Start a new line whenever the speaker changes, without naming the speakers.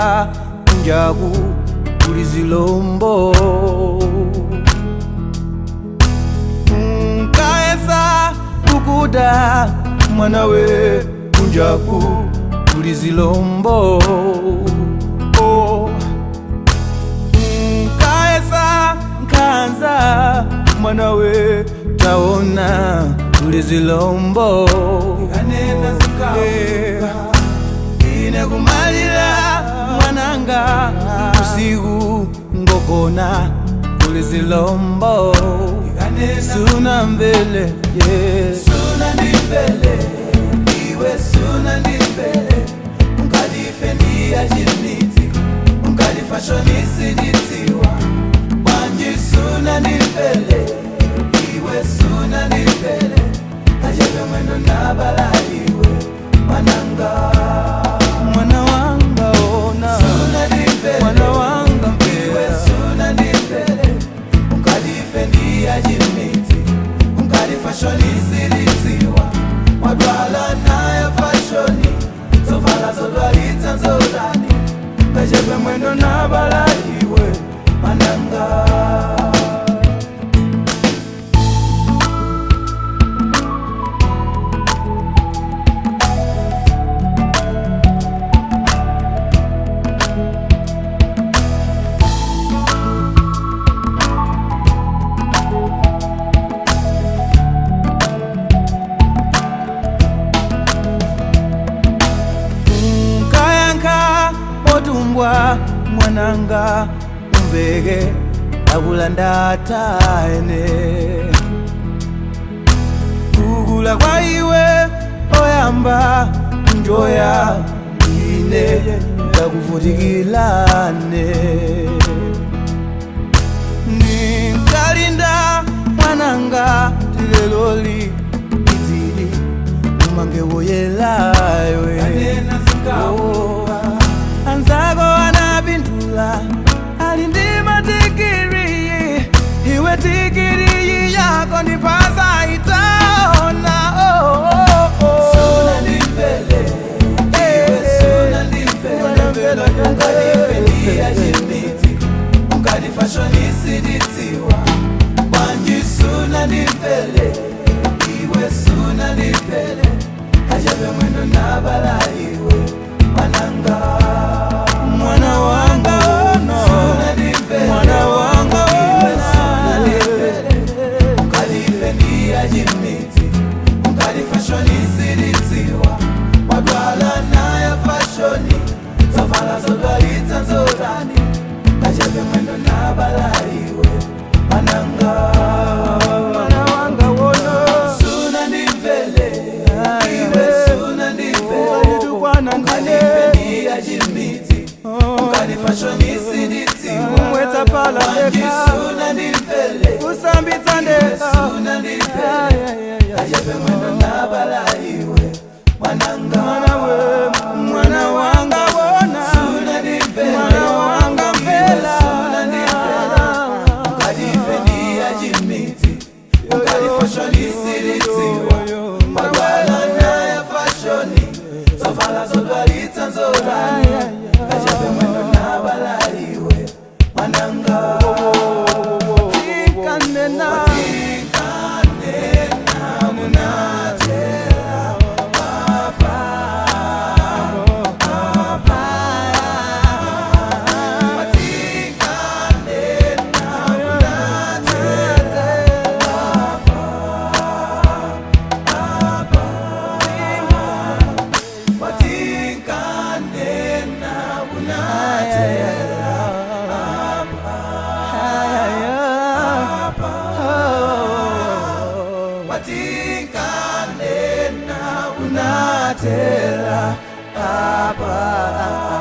Mwananga, kunjaku kuli zilombo. Nkaesa kukuda mwanawe, kunjaku kuli zilombo. Oh. Nkaesa nkanza mwanawe, taona kuli zilombo. Ine kumalila mwananga, usiku ngokona kuli zilombo. Suna mvele, yeah.
Suna ndivele, iwe suna ndivele, ungadifendia jimiti, ungadifashionisi ditiwa. Wanji suna ndivele, iwe suna ndivele, ajebe mwendo nabala iwe mwananga.
Mwana wanga ona,
Suna ndivele,
mwana wanga
iwe
mvela.
suna ndivele, ungadifendia jimiti, ungadifashionisi ditiwa. Wadwala nayo fashoni, zovala zodwalitsa nzodani, kajebe mwendo nabala iwe mwananga.
Nkayanka otumbwa mwananga, umveke akulanda ene kukula kwa iwe oyamba njoya ine ndakuvutikilane. Ninkalinda mwananga tileloli idzili umange woyelayo.
Kanena zikauka.
Anzako anapindula ali ndi matikiri, iwe tikiri yako ndipasa itaona. Oh, oh, oh.
Suna ndivele, iwe suna ndivele, ungadifendia jimiti, ungadifashionisi ditiwa. Wanji suna ndivele, iwe suna ndivele, ajebe mwendo nabala iwe mwananga.
Mwana wanga ono,
Suna ndivele,
mwana wanga
iwe suna
ona.
ndivele, ungadifendia jimiti, ungadifashionisi ditiwa. Wadwala nayo fashoni, zovala zodwalitsa nzodani, kajebe mwendo nabala iwe mwananga.
Mwana wanga wono.
Suna ndivele, iwe suna ndivele,
Walitukwana ndine.
ungadifendia jimiti, ungadifashionisi ditiwa.
Mwetsa pala
Wanji
leka.
suna ndivele,
Kusambitsa ndeka.
suna ndivele, ajebe mwendo nabala iwe mwananga.
Mwana wanga wona.
Suna ndivele,
Mwana wanga mvela.
suna ndivele, ungadifendia jimiti, ungadifashionisi ditiwa. Madwala nayo fashoni, zovala zodwalitsa nzodani, ajebe mwendo nabala iwe mwananga.
Tikanena.
Watinkanena unatela apa.